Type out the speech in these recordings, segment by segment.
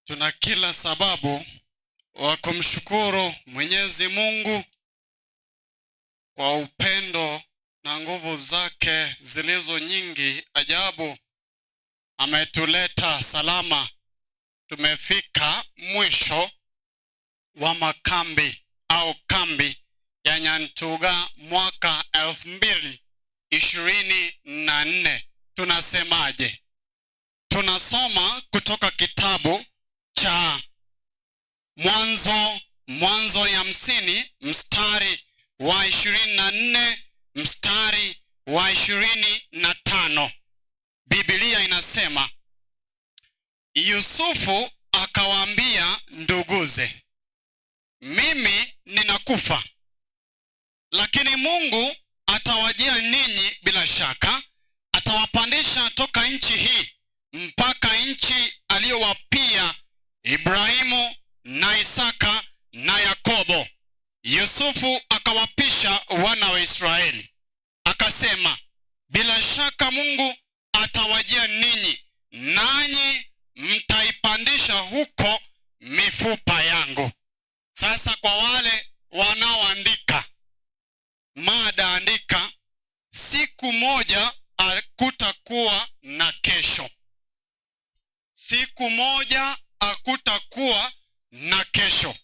Tuna kila sababu wa kumshukuru Mwenyezi Mungu kwa upendo na nguvu zake zilizo nyingi ajabu. Ametuleta salama, tumefika mwisho wa makambi au kambi ya Nyantuga mwaka 2024. Tunasemaje? Tunasoma kutoka kitabu cha Mwanzo, Mwanzo ya 50 mstari wa 24 mstari wa 25. Biblia inasema, Yusufu akawaambia nduguze, mimi ninakufa, lakini Mungu atawajia ninyi bila shaka, atawapandisha toka nchi hii mpaka nchi aliyowapia Ibrahimu na Isaka na Yakobo. Yusufu akawapisha wana wa Israeli akasema, bila shaka Mungu atawajia ninyi, nanyi mtaipandisha huko mifupa yangu. Sasa kwa wale wanaoandika mada, andika siku moja hakutakuwa na kesho. Siku moja hakutakuwa na kesho.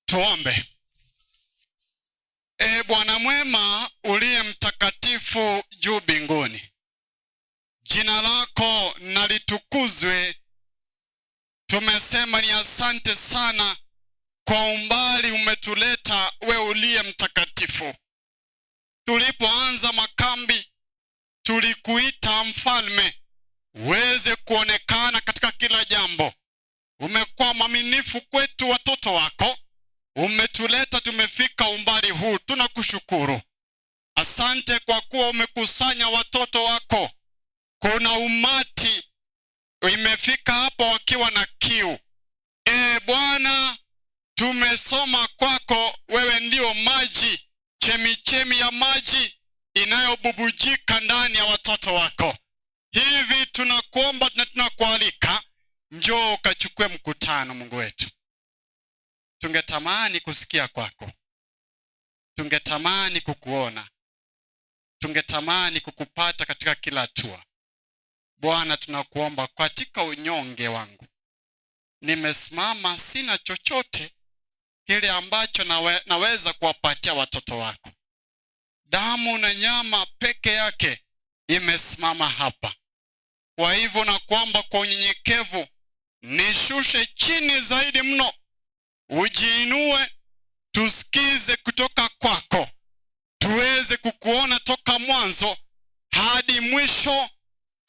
Tuombe. E Bwana mwema, uliye mtakatifu juu mbinguni, jina lako na litukuzwe. Tumesema ni asante sana kwa umbali umetuleta, we uliye mtakatifu. Tulipoanza makambi tulikuita mfalme uweze kuonekana katika kila jambo. Umekuwa mwaminifu kwetu watoto wako, umetuleta tumefika umbali huu, tunakushukuru. Asante kwa kuwa umekusanya watoto wako. Kuna umati imefika hapa wakiwa na kiu. E Bwana, tumesoma kwako, wewe ndio maji, chemichemi ya maji inayobubujika ndani ya watoto wako. Hivi tunakuomba na tunakualika, njoo ukachukue mkutano. Mungu wetu, tungetamani kusikia kwako, tungetamani kukuona, tungetamani kukupata katika kila hatua. Bwana, tunakuomba katika unyonge wangu, nimesimama, sina chochote kile ambacho naweza kuwapatia watoto wako. Damu na nyama peke yake imesimama hapa. Kwa hivyo nakuomba kwa unyenyekevu, nishushe chini zaidi mno, ujiinue, tusikize kutoka kwako, tuweze kukuona toka mwanzo hadi mwisho.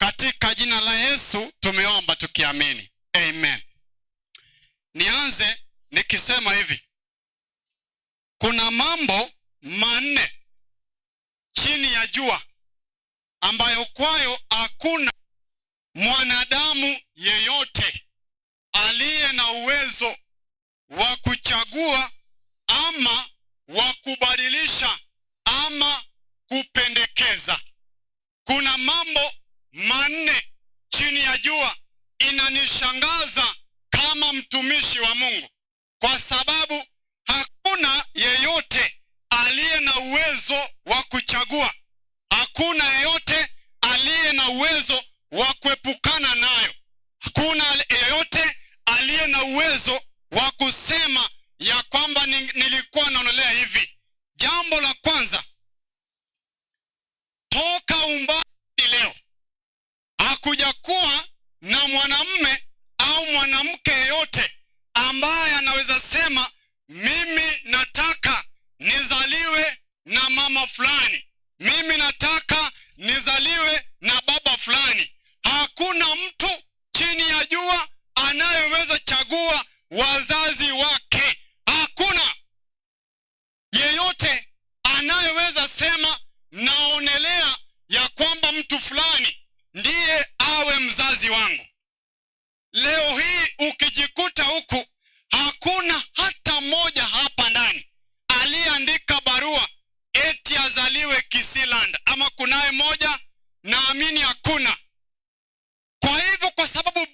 Katika jina la Yesu tumeomba tukiamini, amen. Nianze nikisema hivi, kuna mambo manne chini ya jua ambayo kwayo hakuna mwanadamu yeyote aliye na uwezo wa kuchagua ama wa kubadilisha ama kupendekeza. Kuna mambo manne chini ya jua inanishangaza kama mtumishi wa Mungu, kwa sababu hakuna yeyote aliye na uwezo wa kuchagua, hakuna yeyote aliye na uwezo wa kuepukana nayo, hakuna yeyote aliye na uwezo wa kusema ya kwamba nilikuwa naonelea hivi. Jambo la kwanza, toka umbali leo hakujakuwa na mwanamume au mwanamke yeyote ambaye anaweza sema mimi nataka nizaliwe na mama fulani, mimi nataka nizaliwe na baba fulani. Hakuna mtu chini ya jua anayeweza chagua wazazi wake. Hakuna yeyote anayeweza sema naonelea ya kwamba mtu fulani ndiye awe mzazi wangu. Leo hii ukijikuta huku, hakuna hata mmoja hapa ndani aliyeandika barua eti azaliwe Kisiland, ama kunaye moja? Naamini hakuna. Kwa hivyo, kwa sababu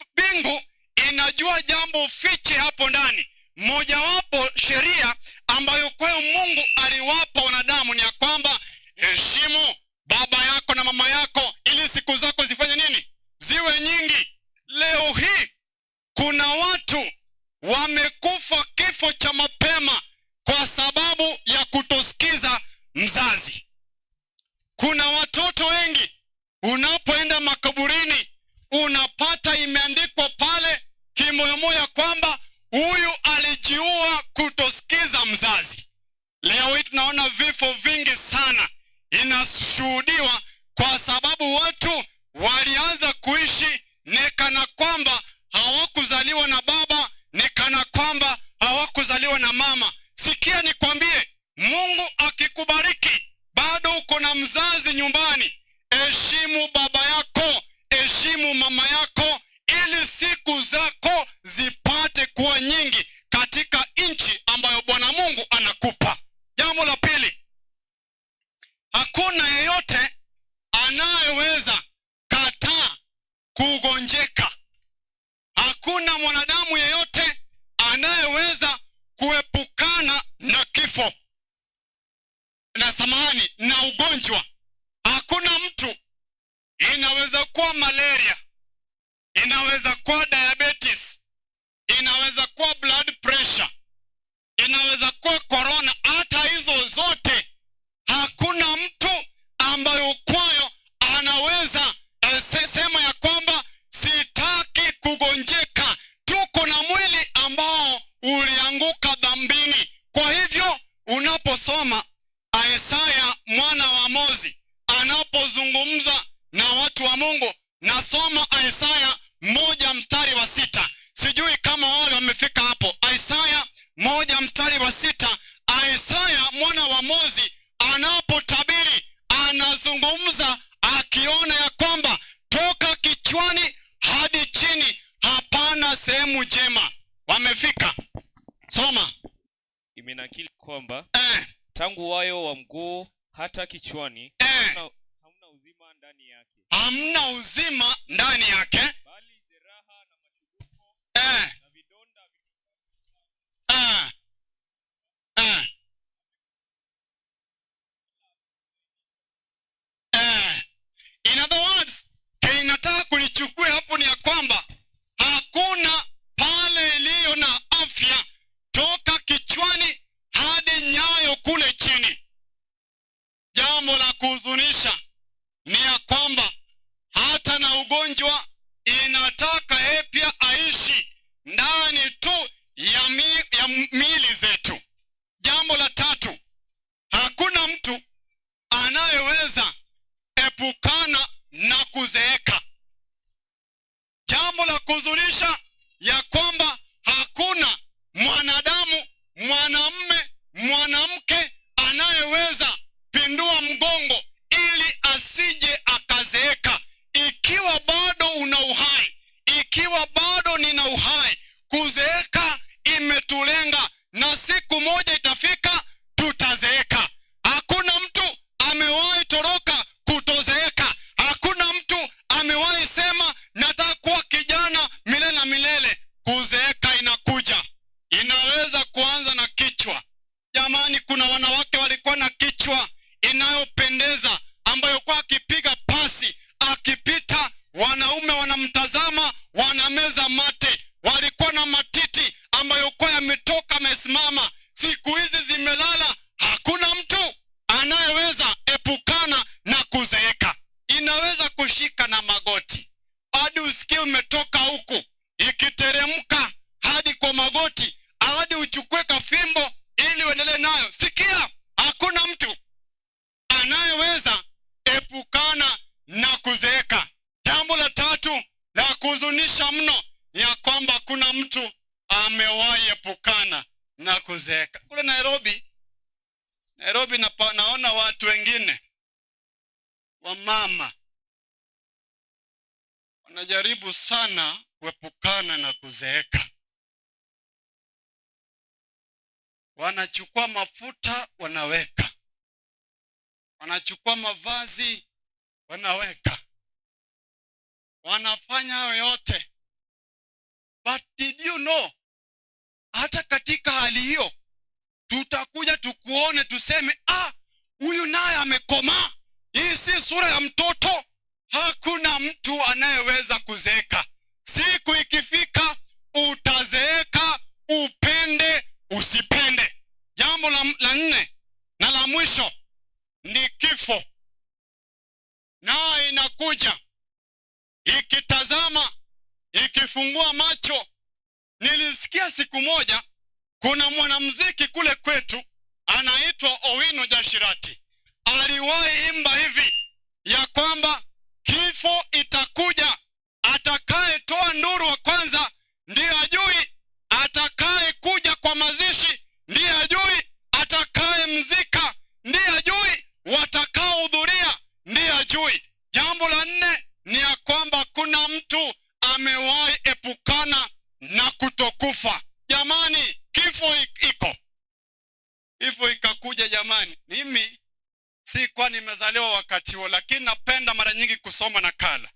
Ukijua jambo fiche hapo ndani. Mojawapo sheria ambayo kwayo Mungu aliwapa wanadamu ni ya kwamba heshimu baba yako na mama yako ili siku zako zifanye nini? Ziwe nyingi. Leo hii kuna watu wamekufa kifo cha mapema kwa sababu ya kutosikiza mzazi. Kuna watoto wengi, unapoenda makaburini unapata imeandikwa pale kimoyomoyo kwamba huyu alijiua kutosikiza mzazi. Leo hii tunaona vifo vingi sana inashuhudiwa kwa sababu watu walianza kuishi ni kana kwamba hawakuzaliwa na baba, ni kana kwamba hawakuzaliwa na mama. Sikia nikwambie, Mungu akikubariki bado uko na mzazi nyumbani, heshimu baba yako, heshimu mama yako, ili siku zako zipate kuwa nyingi katika nchi ambayo Bwana Mungu anakupa. Jambo la pili, hakuna yeyote anayeweza kataa kugonjeka. Hakuna mwanadamu yeyote anayeweza kuepukana na kifo na samahani, na ugonjwa. Hakuna mtu. Inaweza kuwa malaria, inaweza kuwa diabetes, inaweza kuwa blood pressure, inaweza kuwa corona. Hata hizo zote hakuna mtu ambayo kwayo anaweza sema ya kwamba sitaki kugonjeka. Tuko na mwili ambao ulianguka dhambini. Kwa hivyo unaposoma Isaya mwana wa Amozi anapozungumza na watu wa Mungu, nasoma Isaya 1 mstari wa 6. Sijui kama wale wamefika hapo. Isaya 1 mstari wa 6. Isaya mwana wa Amozi anapotabiri anazungumza akiona ya kwamba toka kichwani hadi chini hapana sehemu njema. Wamefika? Soma. Imenakili kwamba tangu wayo wa mguu hata kichwani hamna uzima ndani yake, hamna uzima ndani yake, bali jeraha na machubuko na vidonda In other words, kenye kunichukue hapo ni ya kwamba hakuna pale iliyo na afya toka kichwani hadi nyayo kule chini. Jambo la kuhuzunisha ni ya kwamba hata na ugonjwa inataka yeye pia aishi ndani tu ya miili zetu. Jambo la tatu, hakuna mtu anayeweza epukana na kuzeeka. Jambo la kuhuzunisha ya kwamba hakuna mwanadamu, mwanamme, mwanamke anayeweza pindua mgongo ili asije akazeeka. Ikiwa bado una uhai, ikiwa bado nina uhai, kuzeeka imetulenga, na siku moja itafika tutazeeka. Hakuna mtu amewahi toroka kutozeeka. Hakuna mtu amewahi sema nataka kuwa kijana milele na milele. Kuzeeka inakuja, inaweza kuanza na kichwa. Jamani, kuna wanawake walikuwa na kichwa inayopendeza ambayo kwa akipiga pasi, akipita, wanaume wanamtazama, wanameza mate. Walikuwa na matiti ambayo kwa yametoka amesimama, siku hizi zimelala. Hakuna mtu anayeweza epukana na kuzeeka. Inaweza kushika na magoti hadi usikie umetoka huku, ikiteremka hadi kwa magoti, hadi uchukue kafimbo ili uendelee nayo. Sikia, hakuna mtu anayeweza epukana na kuzeeka. Jambo la tatu la kuhuzunisha mno ni ya kwamba kuna mtu amewahi epukana na kuzeeka. Kule Nairobi naona watu wengine wamama wanajaribu sana kuepukana na kuzeeka. Wanachukua mafuta wanaweka, wanachukua mavazi wanaweka, wanafanya hayo yote. But did you Katika hali hiyo tutakuja tukuone, tuseme, "Ah, huyu naye amekomaa. Hii si sura ya mtoto." Hakuna mtu anayeweza kuzeeka. Siku ikifika utazeeka, upende usipende. Jambo la nne na la mwisho ni kifo, nayo inakuja ikitazama, ikifungua macho. Nilisikia siku moja kuna mwanamuziki kule kwetu anaitwa Owino Jashirati, aliwahi imba hivi ya kwamba kifo itakuja, atakayetoa nduru wa kwanza ndiye ajui, atakaye kuja kwa mazishi ndiye ajui, atakayemzika ndiye ajui, watakaohudhuria ndiye ajui. Jambo la nne ni ya kwamba kuna mtu amewahi epukana na kutokufa. Jamani, kifo iko, kifo ikakuja. Jamani, mimi sikuwa nimezaliwa wakati huo, lakini napenda mara nyingi kusoma nakala.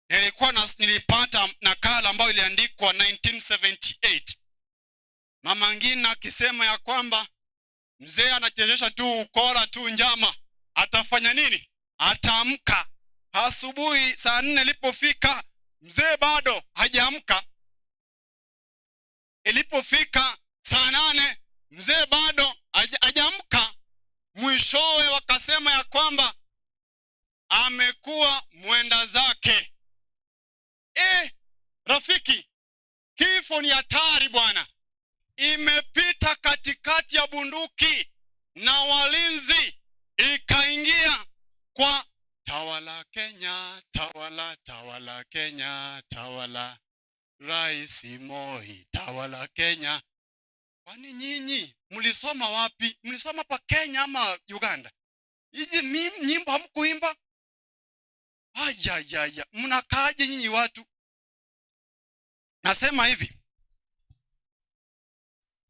1978 nilipata nakala ambayo iliandikwa 1978, Mama Ngina akisema ya kwamba mzee anachezesha tu ukora tu njama, atafanya nini? Ataamka. Asubuhi saa 4 ilipofika, mzee bado hajaamka. Ilipofika saa 8, mzee bado hajaamka. Mwishowe wakasema ya kwamba amekuwa mwenda zake. Rafiki, kifo ni hatari bwana. Imepita katikati ya bunduki na walinzi, ikaingia kwa "Tawala Kenya, tawala, tawala Kenya, tawala, Rais Moi, tawala Kenya." Kwani nyinyi mlisoma wapi? Mlisoma pa Kenya ama Uganda? Hizi nyimbo hamkuimba? Ayayaya, mnakaaje nyinyi watu? Nasema hivi,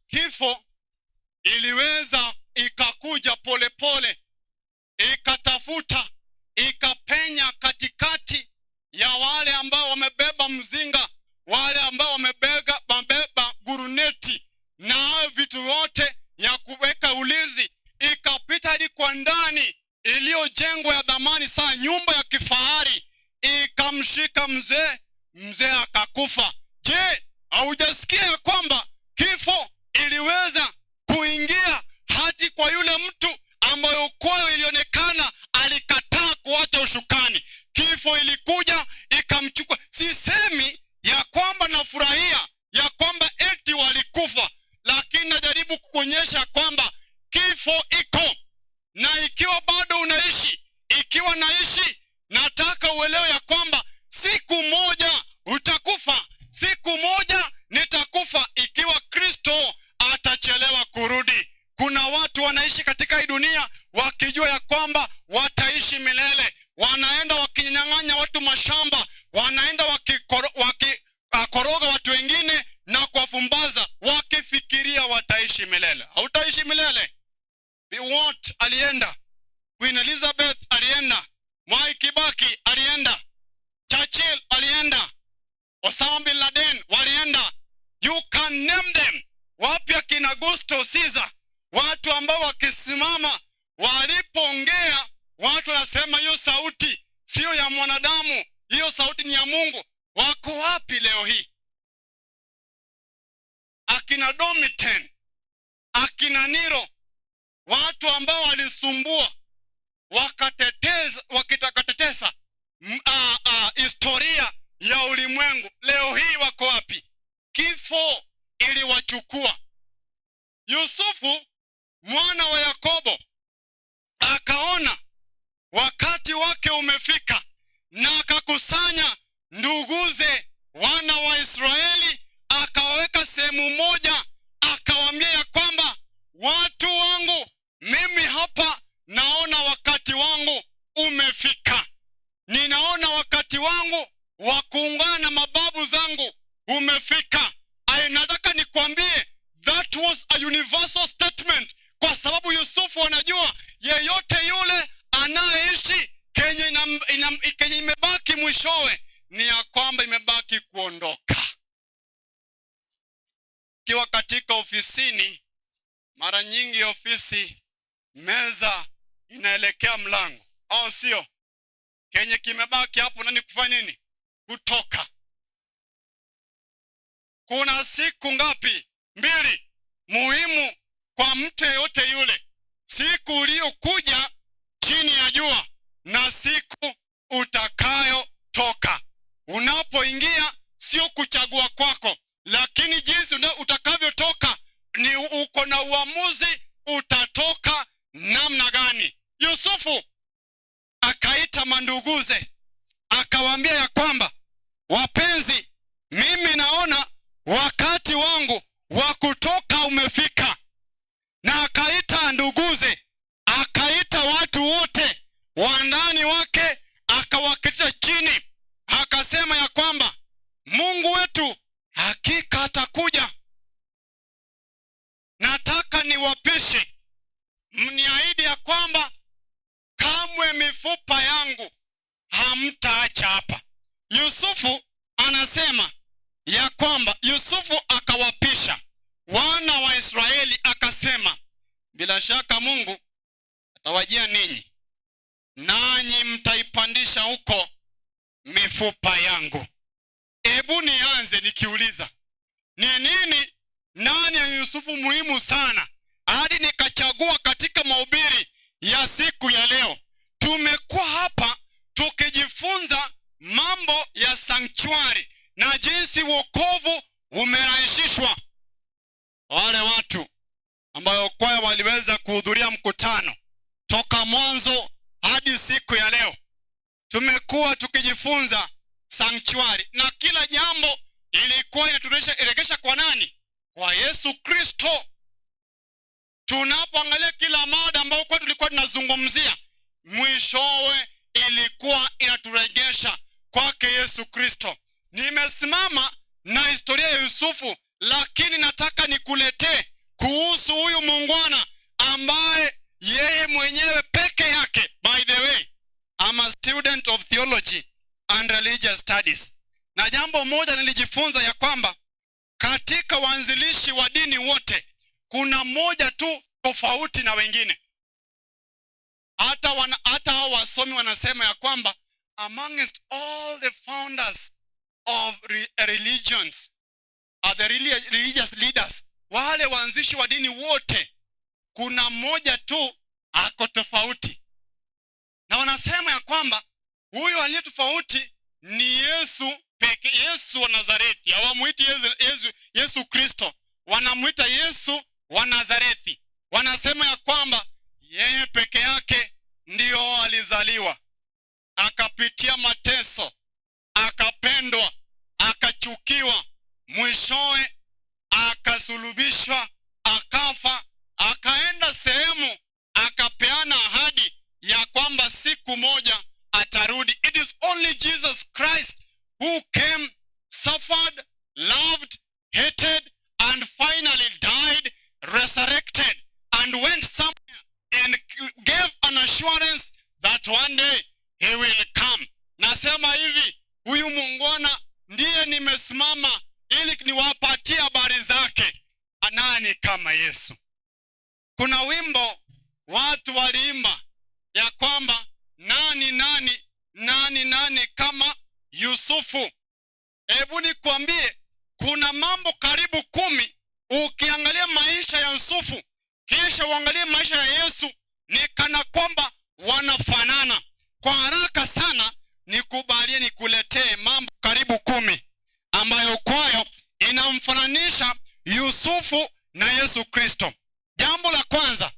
kifo iliweza ikakuja polepole, ikatafuta, ikapenya katikati ya wale ambao wamebeba mzinga, wale ambao wamebeba guruneti na hayo vitu vyote ya kuweka ulinzi, ikapita hadi kwa ndani iliyojengwa ya dhamani saa nyumba ya kifahari, ikamshika mzee, mzee akakufa. Je, haujasikia ya kwamba kifo iliweza kuingia hadi kwa yule mtu ambayo kwayo ilionekana alikataa kuacha ushukani? Kifo ilikuja ikamchukua. Sisemi ya kwamba nafurahia ya kwamba eti walikufa, lakini najaribu kukuonyesha kwamba kifo iko, na ikiwa bado unaishi, ikiwa naishi, nataka uelewe ya kwamba siku moja utakufa, siku moja nitakufa, ikiwa Kristo atachelewa kurudi. Kuna watu wanaishi katika hii dunia wakijua ya kwamba wataishi milele, wanaenda wakinyang'anya watu mashamba, wanaenda wakikoroga watu wengine na kuwafumbaza, wakifikiria wataishi milele. Hautaishi milele. Biwott alienda, Queen Elizabeth alienda, Mwai Kibaki alienda, Churchill alienda, Osama bin Laden walienda. You can name them. Wapi akina Augusto Caesar? Watu ambao wakisimama, walipoongea, watu wanasema hiyo sauti siyo ya mwanadamu, hiyo sauti ni ya Mungu. Wako wapi leo hii? Akina Domitian, akina Nero, watu ambao walisumbua wakatetesa historia ya ulimwengu, leo hii wako wapi? Kifo iliwachukua. Yusufu mwana wa Yakobo akaona wakati wake umefika, na akakusanya nduguze wana wa Israeli, akawaweka sehemu moja, akawaambia ya kwamba, "Watu wangu, mimi hapa naona wakati wangu umefika, ninaona wakati wangu wa kuungana na mababu zangu umefika." Nataka nikwambie, that was a universal statement, kwa sababu Yusufu anajua yeyote yule anayeishi kenye imebaki mwishowe ni ya kwamba imebaki kuondoka. Ukiwa katika ofisini, mara nyingi ofisi meza inaelekea mlango, au sio? Kenye kimebaki hapo nani kufanya nini? Kutoka. Kuna siku ngapi? Mbili muhimu kwa mtu yeyote yule: siku uliyokuja chini ya jua na siku utakayotoka. Unapoingia sio kuchagua kwako, lakini jinsi utakavyotoka ni uko na uamuzi, utatoka namna gani. Yusufu akaita manduguze, akawaambia ya kwamba, "Wapenzi, mimi naona wakati wangu wa kutoka umefika." Na akaita nduguze, akaita watu wote wandani wake, akawaketisha chini, akasema ya kwamba Mungu wetu hakika atakuja. Nataka niwapishe, mniahidi ya kwamba kamwe mifupa yangu hamtaacha hapa. Yusufu anasema ya kwamba Yusufu akawapisha wana wa Israeli, akasema, "Bila shaka Mungu atawajia ninyi, nanyi mtaipandisha huko mifupa yangu." Hebu nianze nikiuliza, ni nini nani ya Yusufu muhimu sana hadi nikachagua katika mahubiri ya siku ya leo? Tumekuwa hapa tukijifunza mambo ya sanctuary na jinsi wokovu umerahisishwa. Wale watu ambayo kwayo waliweza kuhudhuria mkutano toka mwanzo hadi siku ya leo, tumekuwa tukijifunza sanctuary na kila jambo ilikuwa inaturegesha kwa nani? Kwa Yesu Kristo. Tunapoangalia kila mada ambayo kwa tulikuwa tunazungumzia, mwishowe ilikuwa inaturegesha kwake Yesu Kristo. Nimesimama na historia ya Yusufu, lakini nataka nikuletee kuhusu huyu muungwana ambaye yeye mwenyewe peke yake. By the way, I'm a student of theology and religious studies, na jambo moja nilijifunza ya kwamba katika waanzilishi wa dini wote kuna mmoja tu tofauti na wengine. Hata hao wasomi wanasema ya kwamba amongst all the founders of religions, the religious leaders, wale waanzishi wa dini wote, kuna mmoja tu ako tofauti, na wanasema ya kwamba huyo aliye tofauti ni Yesu peke, Yesu wa Nazareti. Hawamuiti Yesu, Yesu, Yesu Kristo, wanamwita Yesu wa Nazareti. Wanasema ya kwamba yeye peke yake ndiyo alizaliwa, akapitia mateso, akapendwa, akachukiwa, mwishowe akasulubishwa, akafa, akaenda sehemu, akapeana ahadi ya kwamba siku moja atarudi. It is only Jesus Christ who came, suffered, loved, hated and finally died, resurrected and went somewhere and gave an assurance that one day he will come. Nasema hivi, huyu muungwana ndiye nimesimama ili niwapatie habari zake. Nani kama Yesu? Kuna wimbo watu waliimba ya kwamba nani, nani, nani, nani kama Yusufu. Hebu nikwambie, kuna mambo karibu 10 ukiangalia maisha ya Yusufu kisha uangalie maisha ya Yesu, ni kana kwamba wanafanana. Kwa haraka sana nikubalie nikuletee mambo karibu 10 ambayo kwayo inamfananisha Yusufu na Yesu Kristo. Jambo la kwanza,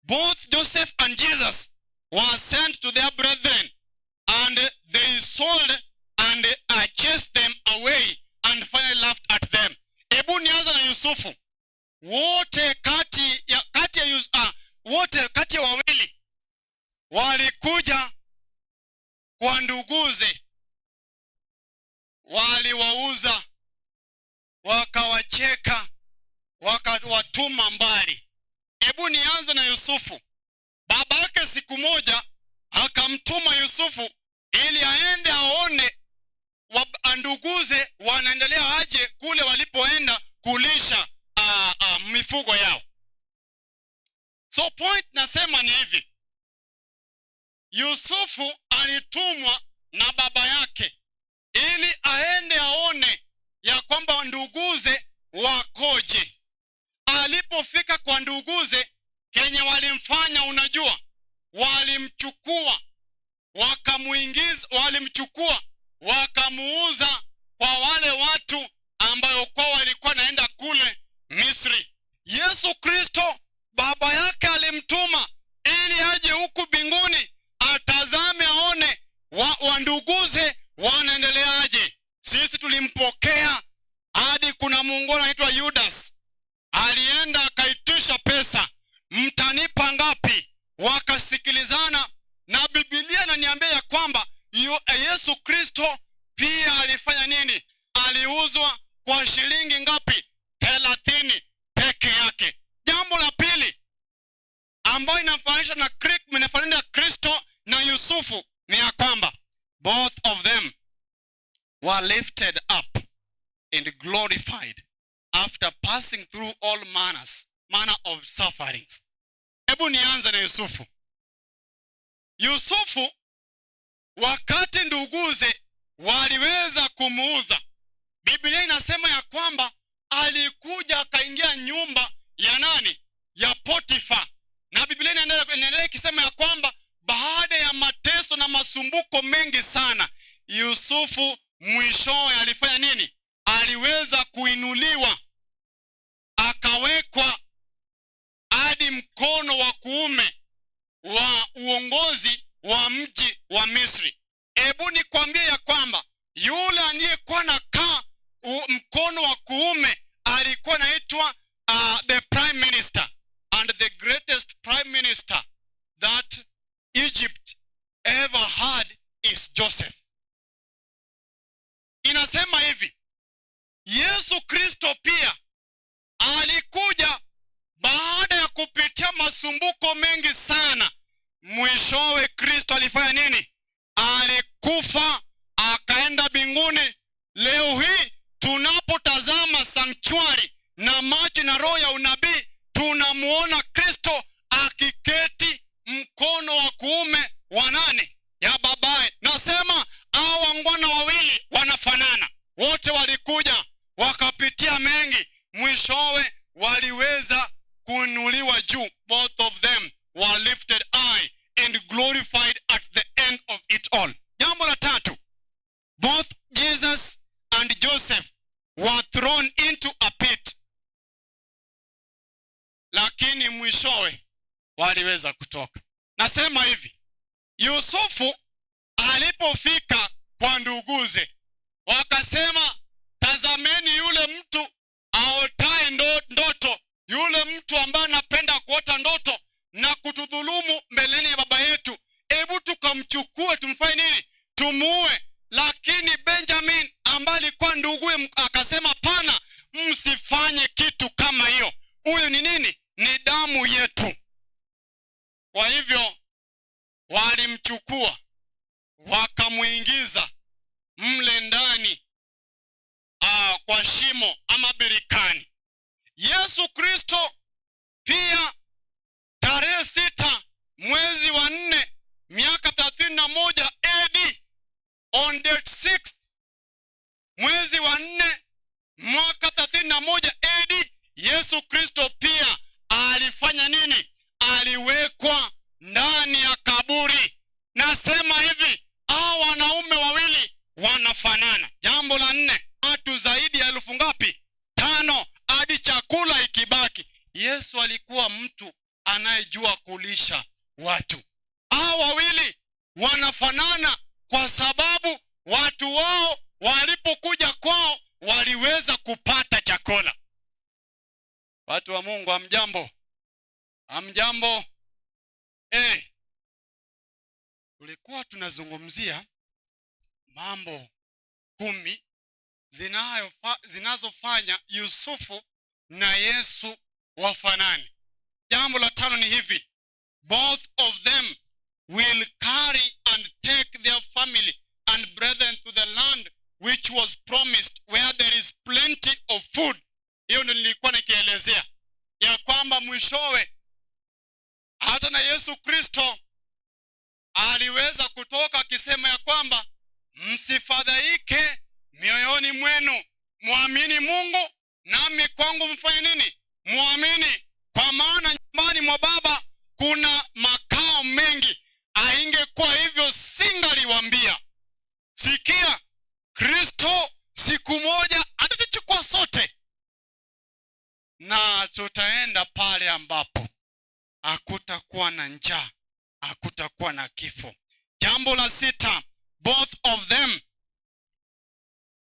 both Joseph and Jesus were sent to their brethren and they sold and chased them away and finally laughed at them. Hebu nianza na Yusufu. Wote kati ya wawili walikuja kwa nduguze, waliwauza, wakawacheka, wakawatuma mbali. Hebu nianze na Yusufu. Babake siku moja akamtuma Yusufu ili aende aone nduguze wanaendelea aje kule walipoenda. Kulisha mifugo yao. So point nasema ni hivi: Yusufu alitumwa na baba yake ili aende aone ya kwamba nduguze wakoje. Alipofika kwa nduguze, kenye walimfanya, unajua, walimchukua wakamuingiza, walimchukua wakamuuza kwa wale watu ambayo kwa walikuwa naenda kule Misri. Yesu Kristo baba yake alimtuma ili aje huku mbinguni atazame aone wanduguze wanaendeleaje. Sisi tulimpokea hadi kuna muungwana anaitwa Yudas alienda akaitisha pesa, "Mtanipa ngapi?" Wakasikilizana, na Bibilia inaniambia ya kwamba Yesu Kristo pia alifanya nini? Aliuzwa kwa shilingi ngapi? 30 peke yake. Jambo la pili ambayo inafananisha Kristo na Yusufu ni ya kwamba both of them were lifted up and glorified after passing through all manner of sufferings. Hebu nianze na Yusufu. Yusufu, wakati nduguze waliweza kumuuza, Biblia inasema ya kwamba alikuja akaingia nyumba ya nani? Ya Potifa. Na Biblia inaendelea ikisema ya kwamba baada ya mateso na masumbuko mengi sana, Yusufu mwishowe alifanya nini? Aliweza kuinuliwa, akawekwa hadi mkono wa kuume wa uongozi wa mji wa Misri. Hebu nikwambie ya kwamba yule aliyekuwa nakaa mkono wa kuume alikuwa anaitwa the prime minister, and the greatest prime minister that Egypt ever had is Joseph. Inasema hivi, Yesu Kristo pia alikuja baada ya kupitia masumbuko mengi sana. Mwishowe Kristo alifanya nini? Alikufa akaenda mbinguni. Leo hii tunapotazama sanctuary na macho na roho ya unabii, tunamuona Kristo akiketi mkono wa kuume wa nani? Ya babaye. Nasema hao wangwana wawili wanafanana, wote walikuja wakapitia mengi, mwishowe waliweza kuinuliwa juu. Both of them were lifted high and glorified at the end of it all. Jambo la tatu, both Jesus and Joseph were thrown into a pit, lakini mwishowe waliweza kutoka. Nasema hivi, Yusufu alipofika kwa nduguze, wakasema, "Tazameni yule mtu aotae ndoto, yule mtu ambaye anapenda kuota ndoto na kutudhulumu mbeleni ya baba yetu. Hebu tukamchukue tumfanye nini? Tumuue." Lakini Benjamin ambaye alikuwa nduguye akasema, "Pana, msifanye kitu kama hiyo. Huyu ni nini? Ni damu yetu." Kwa hivyo walimchukua wakamwingiza mle ndani kwa shimo ama birikani. Yesu Kristo pia tarehe 6 mwezi wa 4 miaka 31 AD, on date 6 mwezi wa 4 mwaka 31 AD, Yesu Kristo pia alifanya nini? Aliwekwa ndani ya kaburi. Nasema hivi, hao wanaume wawili wanafanana. Jambo la nne, watu zaidi ya elfu ngapi? Tano, hadi chakula ikibaki. Yesu alikuwa mtu anayejua kulisha watu. Hao wawili wanafanana kwa sababu watu wao walipokuja kwao waliweza kupata chakula. Watu wa Mungu, hamjambo? Hamjambo? Tulikuwa tunazungumzia mambo 10 zinazofanya Yusufu na Yesu wafanane. Jambo la tano ni hivi: both of them will carry and take their family and brethren to the land which was promised, where there is plenty of food. Hiyo Ninaelezea ya kwamba mwishowe hata na Yesu Kristo aliweza kutoka akisema ya kwamba msifadhaike mioyoni mwenu, mwamini Mungu nami kwangu mfanye nini? Mwamini, kwa maana nyumbani mwa Baba kuna makao mengi. Aingekuwa hivyo singaliwaambia. Sikia, Kristo siku moja atatuchukua sote na tutaenda pale ambapo hakutakuwa na njaa, hakutakuwa na kifo. Jambo la sita, both of them,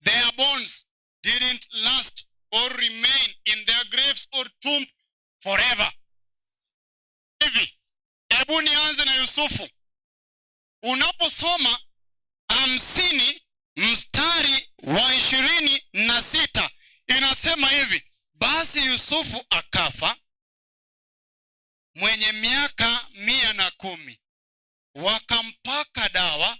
their bones didn't last or remain in their graves or tomb forever. Hivi, hebu nianze na Yusufu. Unaposoma 50 mstari wa 26, inasema hivi: basi Yusufu akafa mwenye miaka 110, wakampaka dawa,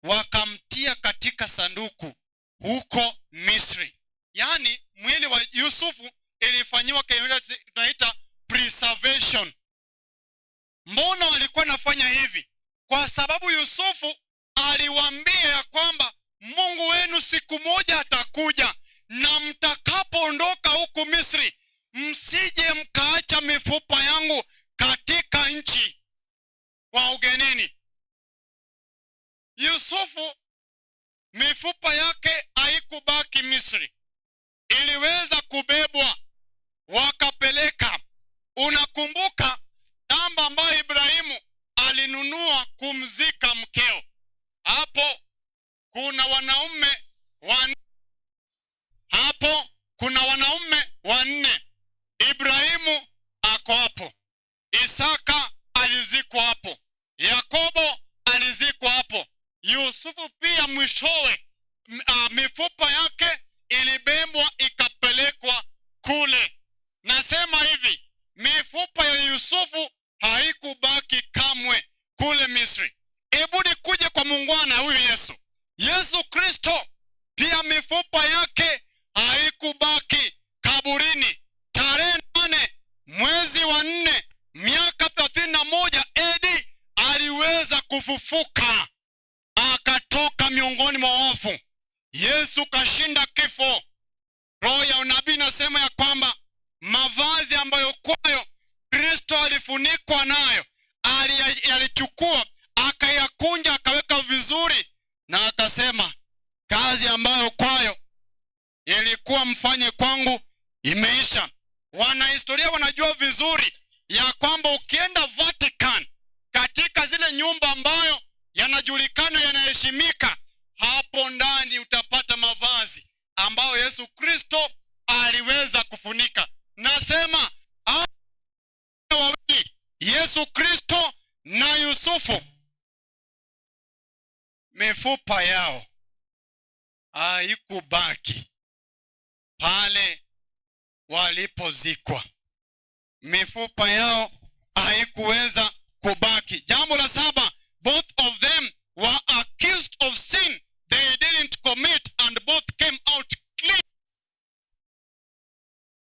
wakamtia katika sanduku huko Misri. Yaani mwili wa Yusufu ilifanyiwa kile tunaita preservation. Mbona walikuwa nafanya hivi? Kwa sababu Yusufu aliwaambia ya kwamba Mungu wenu siku moja atakuja, na mtakapoondoka huku Misri, msije mkaacha mifupa yangu katika nchi wa ugenini. Yusufu mifupa yake haikubaki Misri, iliweza kubebwa wakapeleka. Unakumbuka shamba ambayo Ibrahimu alinunua kumzika mkeo? Hapo kuna wanaume wanne, hapo kuna wanaume wanne. Ibrahimu ako hapo, Isaka alizikwa hapo, Yakobo alizikwa hapo, Yusufu pia mwishowe mifupa yake ilibebwa ikapelekwa kule. Nasema hivi, mifupa ya Yusufu haikubaki kamwe kule Misri. Hebu nikuje kwa muungwana huyu Yesu. Yesu Kristo pia mifupa yake haikubaki kaburini. Tarehe 8 mwezi wa 4 miaka 31 AD aliweza kufufuka akatoka miongoni mwa wafu. Yesu kashinda kifo. Roho ya unabii inasema ya kwamba mavazi ambayo kwayo Kristo alifunikwa nayo alichukua akayakunja akaweka vizuri, na akasema kazi ambayo kwayo ilikuwa mfanye kwangu imeisha. Wanahistoria wanajua vizuri ya kwamba ukienda Vatican, katika zile nyumba ambayo yanajulikana yanaheshimika, hapo ndani utapata mavazi ambayo Yesu Kristo aliweza kufunika. Nasema hao wawili, Yesu Kristo na Yusufu, mifupa yao haikubaki pale walipozikwa, mifupa yao haikuweza kubaki. Jambo la saba, both of them were accused of sin they didn't commit and both came out clean.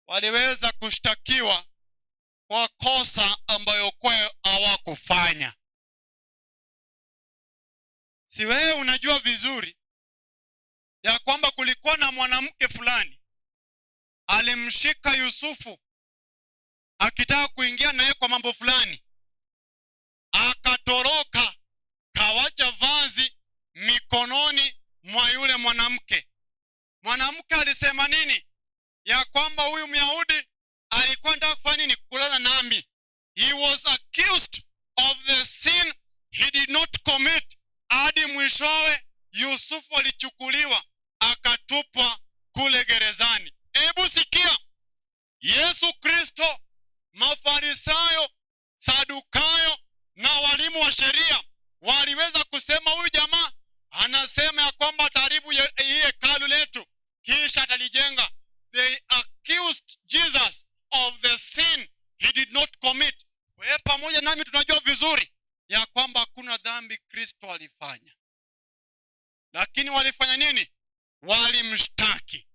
Waliweza kushtakiwa kwa kosa ambayo kwayo hawakufanya. Si wewe unajua vizuri ya kwamba kulikuwa na mwanamke fulani alimshika Yusufu akitaka kuingia naye kwa mambo fulani, akatoroka, kawacha vazi mikononi mwa yule mwanamke. Mwanamke alisema nini? Ya kwamba huyu Myahudi alikuwa anataka kufanya nini? Kulala nami. He was accused of the sin he did not commit. Hadi mwishowe Yusufu alichukuliwa akatupwa kule gerezani. Hebu sikia, Yesu Kristo, Mafarisayo, Sadukayo na walimu wa sheria waliweza kusema huyu jamaa anasema ya kwamba ataharibu hii hekalu letu kisha atalijenga. They accused Jesus of the sin he did not commit. Wewe pamoja nami tunajua vizuri ya kwamba hakuna dhambi Kristo alifanya, lakini walifanya nini? Walimshtaki.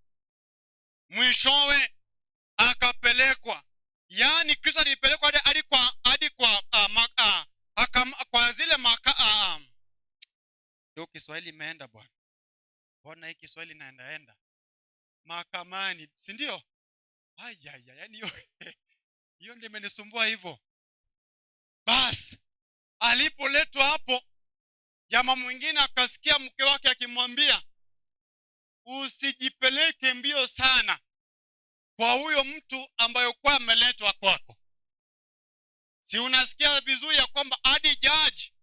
Mwishowe Akapelekwa, yaani Kristo alipelekwa hadi kwa zile maka, ndio Kiswahili imeenda, bwana. Mbona hii Kiswahili inaendaenda mahakamani, si ndio? Ayaya, yani hiyo hiyo ndio imenisumbua hivyo. Basi alipoletwa hapo, jamaa mwingine akasikia mke wake akimwambia, "Usijipeleke mbio sana kwa huyo mtu ambayo kwa ameletwa kwako." Si unasikia vizuri ya kwamba hadi judge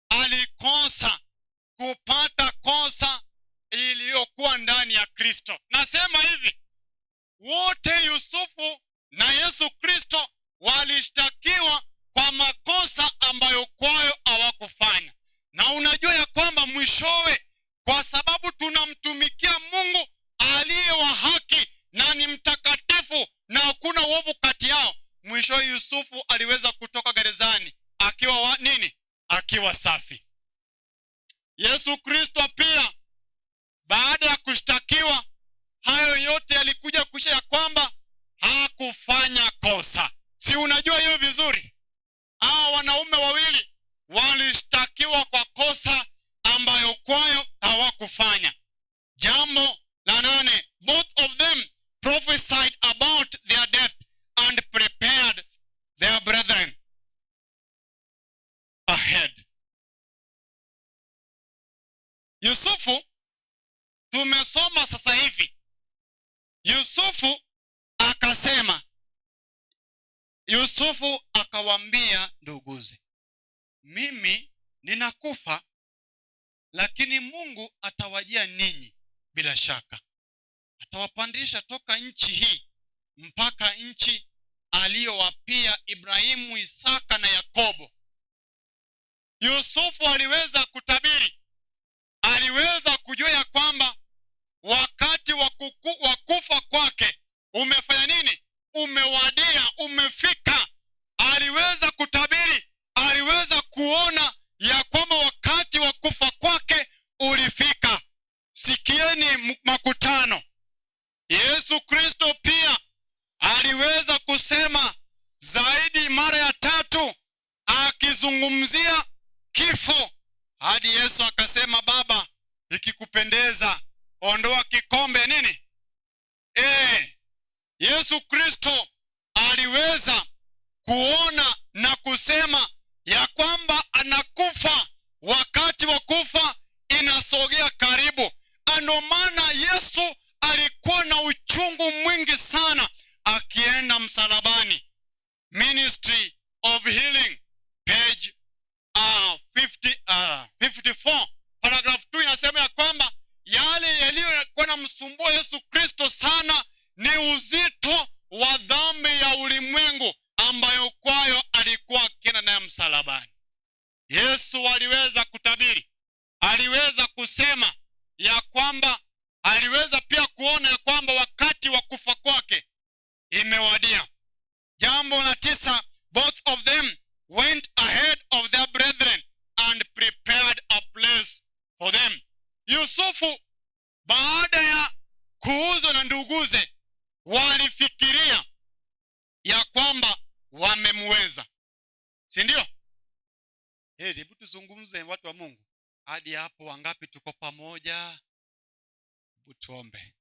alikosa kupata kosa iliyokuwa ndani ya Kristo? Nasema hivi, wote Yusufu na Yesu Kristo walishtakiwa kwa makosa ambayo kwayo hawakufanya. Na unajua ya kwamba mwishowe, kwa sababu tunamtumikia Mungu aliye wa haki na ni mtakatifu na hakuna uovu kati yao, mwishowe Yusufu aliweza kutoka gerezani akiwa wa nini? Akiwa safi. Yesu Kristo pia baada ya kushtakiwa, hayo yote yalikuja kuisha ya kwamba hakufanya kosa. Si unajua hiyo vizuri? Hawa wanaume wawili walishtakiwa kwa kosa ambayo kwayo hawakufanya. Jambo la nane, both of them prophesied about their death and prepared their brethren ahead. Yusufu tumesoma sasa hivi. Yusufu akasema, Yusufu akawaambia nduguze, "Mimi ninakufa, lakini Mungu atawajia ninyi bila shaka, atawapandisha toka nchi hii mpaka nchi aliyowapia Ibrahimu, Isaka na Yakobo." Yusufu aliweza kutabiri, aliweza kujua ya kwamba wakati wa kufa kwake umefanya nini? Umewadia, umefika. Aliweza kutabiri, aliweza kuona ya kwamba wakati wa kufa kwake ulifika. Sikieni makutano. Yesu Kristo pia aliweza kusema zaidi mara ya tatu akizungumzia kifo, hadi Yesu akasema, "Baba, ikikupendeza ondoa kikombe nini?" Yesu Kristo aliweza kuona na kusema ya kwamba anakufa, wakati wa kufa inasogea karibu. Ndio maana Yesu alikuwa na uchungu mwingi sana akienda msalabani. Ministry of Healing, page 50, 54 paragraph 2 inasema ya kwamba yale yaliyokuwa namsumbua Yesu Kristo sana ni uzito wa dhambi ya ulimwengu ambayo kwayo alikuwa akienda naye msalabani. Yesu aliweza kutabiri, aliweza kusema ya kwamba, aliweza pia kuona ya kwamba wakati wa kufa kwake imewadia. Jambo la tisa, both of them went ahead of their brethren and prepared a place for them. Yusufu baada ya kuuzwa na nduguze walifikiria ya kwamba wamemweza, si ndio? Hey, hebu tuzungumze, watu wa Mungu. Hadi hapo wangapi tuko pamoja? Hebu tuombe.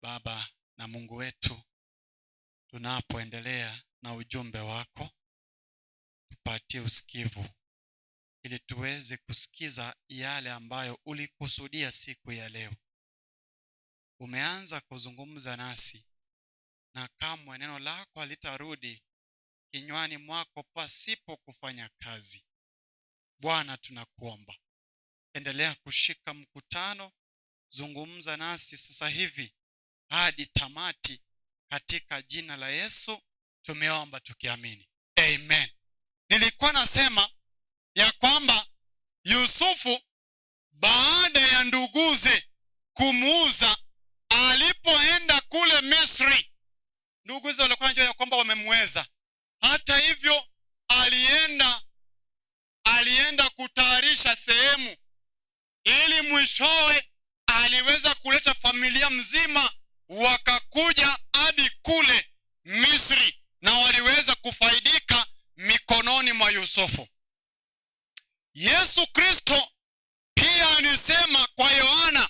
Baba na Mungu wetu, tunapoendelea na ujumbe wako, tupatie usikivu ili tuweze kusikiza yale ambayo ulikusudia siku ya leo. Umeanza kuzungumza nasi na kamwe neno lako halitarudi kinywani mwako pasipo kufanya kazi. Bwana, tunakuomba endelea kushika mkutano, zungumza nasi sasa hivi hadi tamati, katika jina la Yesu tumeomba tukiamini, amen. Nilikuwa nasema ya kwamba Yusufu baada ya nduguze kumuuza, alipoenda kule Misri, nduguze walikuwa wanajua ya kwamba wamemweza. Hata hivyo, alienda kutayarisha sehemu ili mwishowe aliweza kuleta familia mzima wakakuja hadi kule. Misri na waliweza kufaidika mikononi mwa Yusufu. Yesu Kristo pia alisema kwa Yohana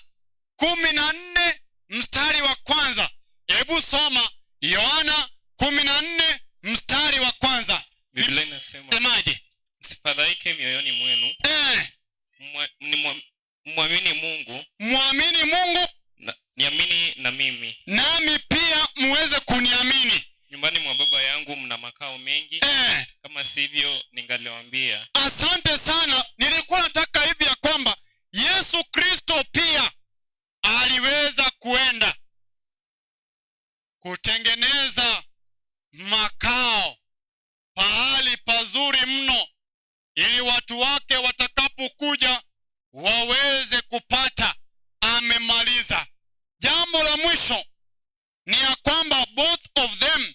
14 mstari wa 1. Hebu soma Yohana 14 mstari wa 1. Biblia inasema, Semaje? Msifadhaike mioyoni mwenu. Mwamini Mungu. Mwamini Mungu. Na, niamini na mimi. Nami pia muweze kuniamini. Nyumbani mwa Baba yangu mna makao mengi. Kama sivyo ningaliwaambia. Asante sana. Nilikuwa nataka hivi ya kwamba Yesu Kristo pia aliweza kuenda kutengeneza makao pahali pazuri mno, ili watu wake watakapokuja waweze kupata. Amemaliza. Jambo la mwisho ni ya kwamba both of them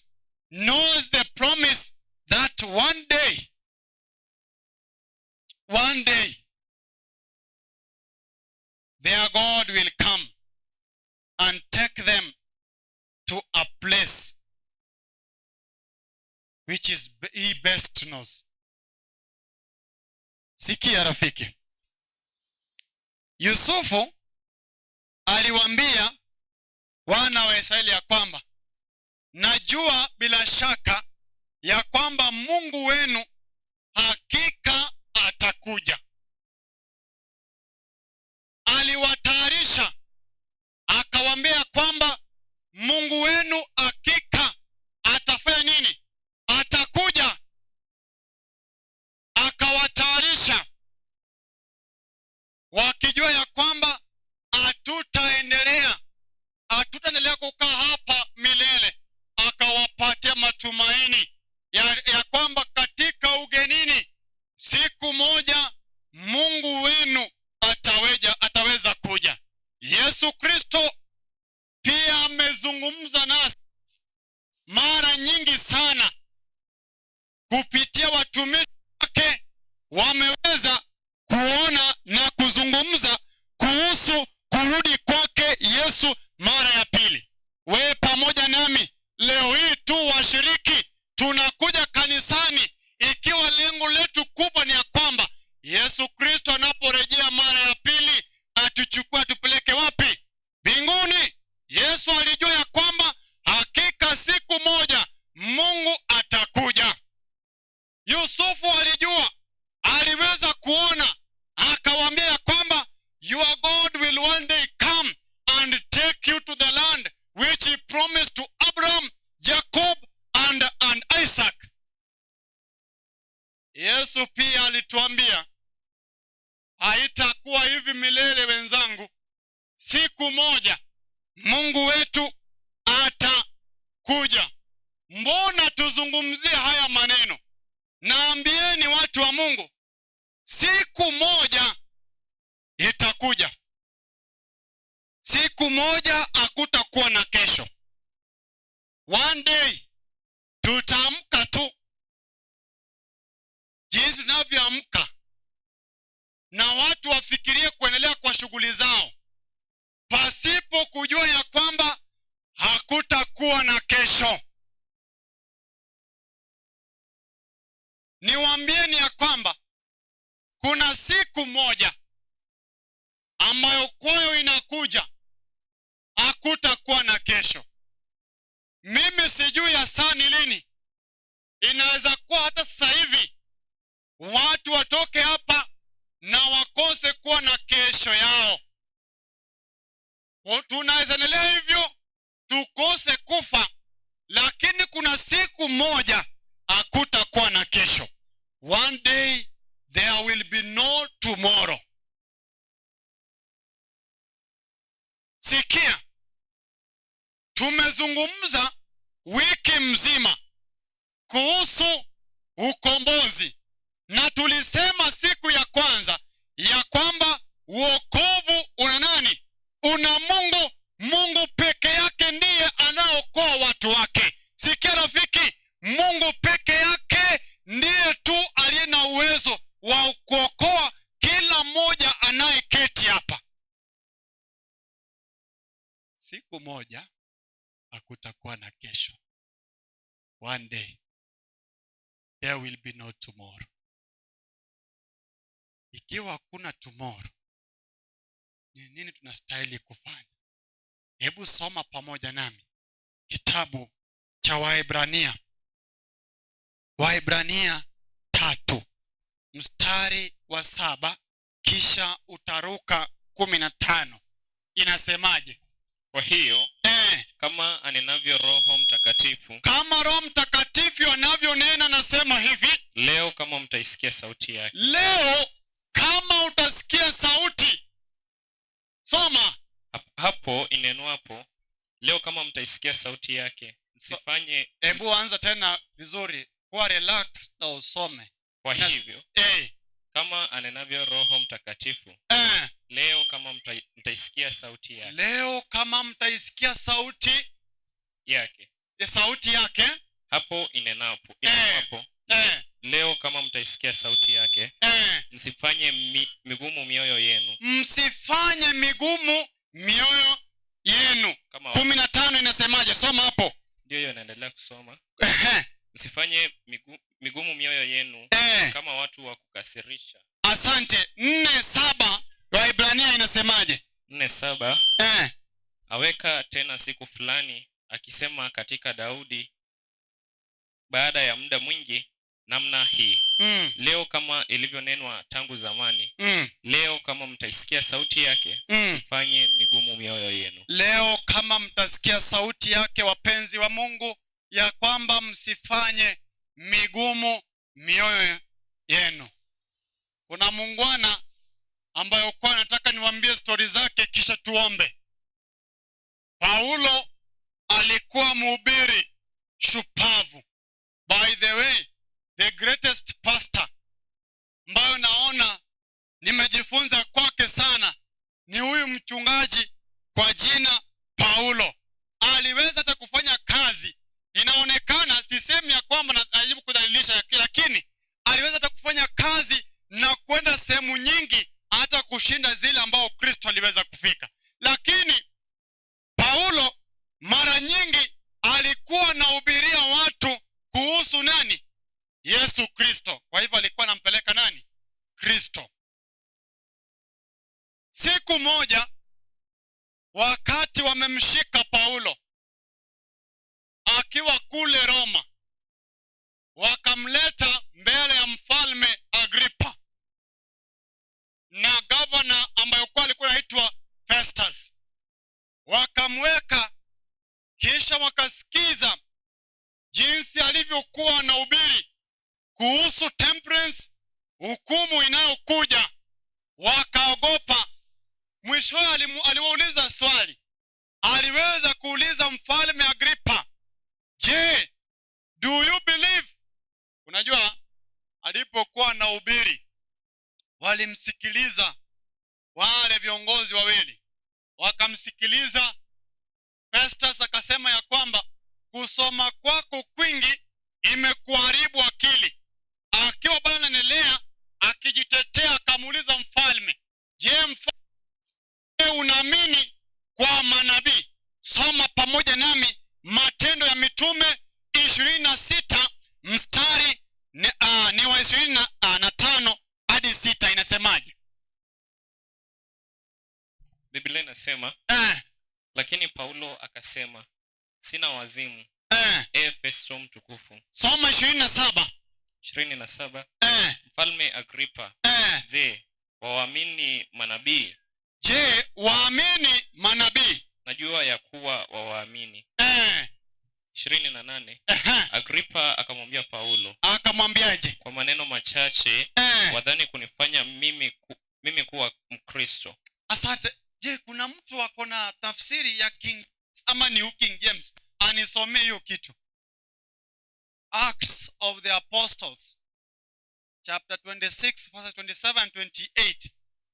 knows the promise that one day, one day their God will come and take them to a place which is he best knows. Sikia rafiki, Yusufu aliwaambia wana wa Israeli ya kwamba najua bila shaka ya kwamba Mungu wenu hakika atakuja. Aliwatayarisha akawaambia kwamba Mungu wenu hakika atafanya nini? Atakuja. Akawatayarisha wakijua ya kwamba hatutaendelea kukaa hapa milele. Akawapatia matumaini ya kwamba katika ugenini siku moja Mungu wenu ataweza kuja. Yesu Kristo pia amezungumza nasi mara nyingi sana kupitia watumishi wake, wameweza kuona na kuzungumza kuhusu kurudi kwake Yesu mara ya pili. Wewe pamoja nami leo hii tu washiriki tunakuja kanisani ikiwa lengo letu kubwa ni ya kwamba Yesu Kristo anaporejea mara ya pili atuchukue atupeleke wapi? Mbinguni. Yesu alijua ya kwamba hakika siku moja Mungu atakuja. Yusufu alijua, aliweza kuona, akawaambia ya kwamba your God will one day come and take you to the land which he promised to Abraham, Jacob and Isaac. Yesu pia alituambia haitakuwa hivi milele wenzangu. Siku moja Mungu wetu atakuja. Mbona tuzungumzie haya maneno? Naambieni watu wa Mungu, siku moja itakuja. Siku moja hakutakuwa na kesho. One day tutaamka tu jinsi tunavyoamka, na watu wafikirie kuendelea kwa shughuli zao pasipo kujua ya kwamba hakutakuwa na kesho. Niwaambieni ya kwamba kuna siku moja ambayo kwayo inakuja hakutakuwa na kesho. Mimi sijui ya saa ni lini. Inaweza kuwa hata sasa hivi watu watoke hapa na wakose kuwa na kesho yao. Tunaweza endelea hivyo tukose kufa, lakini kuna siku moja hakutakuwa na kesho. One day there will be no tomorrow. Sikia, tumezungumza wiki mzima kuhusu ukombozi, na tulisema siku ya kwanza ya kwamba wokovu una nani? Una Mungu. Mungu peke yake ndiye anaokoa watu wake. Sikia rafiki, Mungu peke yake ndiye tu aliye na uwezo wa kuokoa kila mmoja anayeketi hapa. Siku moja hakutakuwa na kesho. One day there will be no tomorrow. Ikiwa hakuna tomorrow, ni nini tunastahili kufanya? Hebu soma pamoja nami kitabu cha Waebrania, Waebrania 3 mstari wa 7, kisha utaruka 15. Inasemaje? Kwa hiyo, kama anenavyo Roho Mtakatifu, kama Roho Mtakatifu anavyonena, nasema hivi, leo kama mtaisikia sauti yake. Leo kama utasikia sauti. Soma. Hapo inenwapo, leo kama mtaisikia sauti yake, msifanye. Hebu anza tena vizuri, kuwa relax na usome. Kwa hivyo, kama anenavyo Roho Mtakatifu, leo kama mtaisikia sauti yake. Leo kama mtaisikia sauti yake. Sauti yake. Hapo inenwapo, leo kama mtaisikia sauti yake, msifanye migumu mioyo yenu. Msifanye migumu mioyo yenu. Kama 15 inasemaje? Soma hapo. Ndio hiyo, naendelea kusoma. Msifanye migumu mioyo yenu kama watu wa kukasirisha. Asante. 4:7 Waebrania inasemaje? 4:7. Aweka tena siku fulani, akisema katika Daudi baada ya muda mwingi namna hii, leo kama ilivyonenwa tangu zamani, leo kama mtaisikia sauti yake, msifanye migumu mioyo yenu. Leo kama mtasikia sauti yake, wapenzi wa Mungu, ya kwamba msifanye migumu mioyo yenu. Kuna muungwana ambayo kwa nataka niwaambie stori zake kisha tuombe. Paulo alikuwa mhubiri shupavu. By the way, the greatest pastor ambayo naona nimejifunza kwake sana ni huyu mchungaji kwa jina Paulo. Aliweza hata kufanya kazi, inaonekana, sisemi ya kwamba najaribu kudhalilisha, lakini aliweza hata kufanya kazi na kwenda sehemu nyingi hata kushinda zile ambao Kristo aliweza kufika. Lakini Paulo mara nyingi alikuwa anahubiria watu kuhusu nani? Yesu Kristo. Kwa hivyo alikuwa anampeleka nani? Kristo. Siku moja wakati wamemshika Paulo akiwa kule Roma, wakamleta mbele ya mfalme Agripa na gavana ambaye kwa alikuwa anaitwa Festus. Wakamweka, kisha wakasikiza jinsi alivyokuwa anahubiri kuhusu temperance, hukumu inayokuja. Wakaogopa. Mwishowe aliwauliza swali. Aliweza kuuliza mfalme Agripa, je, do you believe? Unajua, alipokuwa anahubiri walimsikiliza wale viongozi wawili, wakamsikiliza. Festus akasema ya kwamba kusoma kwako kwingi imekuharibu akili. Akiwa bado anaendelea akijitetea, akamuuliza mfalme, je, mfalme unaamini kwa manabii? Soma pamoja nami Matendo ya Mitume 26 mstari ni wa 25 hadi 6, inasemaje? Biblia inasema, lakini Paulo akasema, sina wazimu, e Festo mtukufu. Soma 27. 27. Mfalme Agripa, je, wawaamini manabii? Je, waamini manabii? Najua ya kuwa wawaamini. 28. Agripa akamwambia Paulo, Akamwambiaje? Kwa maneno machache wadhani kunifanya mimi kuwa Mkristo. Asante. Je, kuna mtu ako na tafsiri ya King ama New King James anisomee hiyo kitu? Acts of the Apostles chapter 26 verses 27 and 28.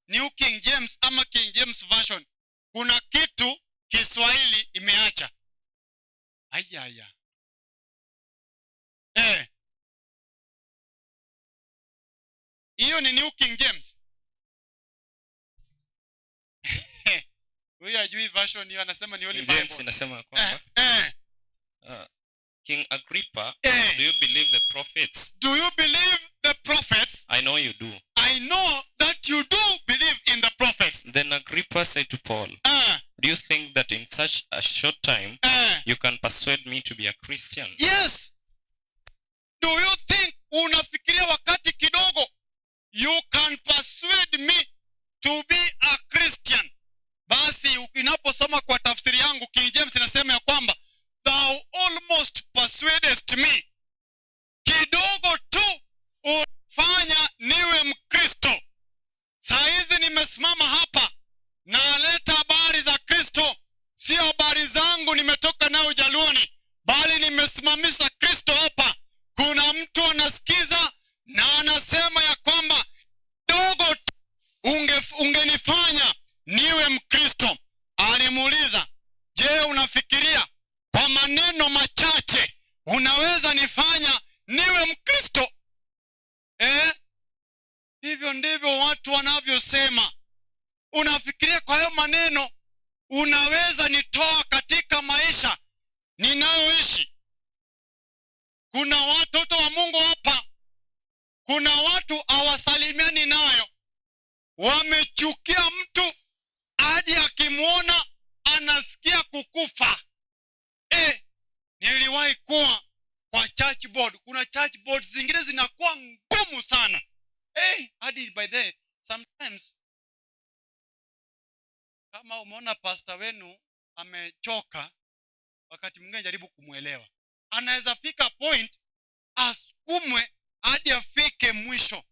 New King James ama King James Version. Kuna kitu Kiswahili imeacha. Ayaya. Hiyo ni New King James. Huyu hajui version hiyo, anasema ni Holy King James Bible. inasema kwamba, King Agrippa, Eh. do you believe the prophets? Do you believe the prophets? I know you do. I know that you do believe in the prophets. Then Agrippa said to Paul, Do you think that in such a short time you can persuade me to be a Christian? Yes. Do you think, unafikiria wakati kidogo, you can persuade me to be a Christian? Basi inaposoma kwa tafsiri yangu, King James inasema ya kwamba thou almost persuadest me, kidogo tu ufanya niwe Mkristo. Saa hizi nimesimama hapa, naleta habari za Kristo, sio habari zangu nimetoka nayo Ujaluoni, bali nimesimamisha Kristo hapa. Kuna mtu anasikiza na anasema ya kwamba dogo tu ungenifanya niwe Mkristo. Alimuuliza, je, unafikiria kwa maneno machache unaweza nifanya niwe Mkristo? Eh? Hivyo ndivyo watu wanavyosema. Unafikiria kwa hayo maneno unaweza nitoa katika maisha ninayoishi? Kuna watoto wa Mungu hapa, kuna watu hawasalimiani nayo, wamechukia mtu hadi akimwona anasikia kukufa. Niliwahi kuwa kwa church board. Kuna church board zingine zinakuwa ngumu sana. Hadi by the sometimes kama umeona pastor wenu amechoka, wakati mwingine jaribu kumwelewa. Anaweza fika point asukumwe hadi afike mwisho.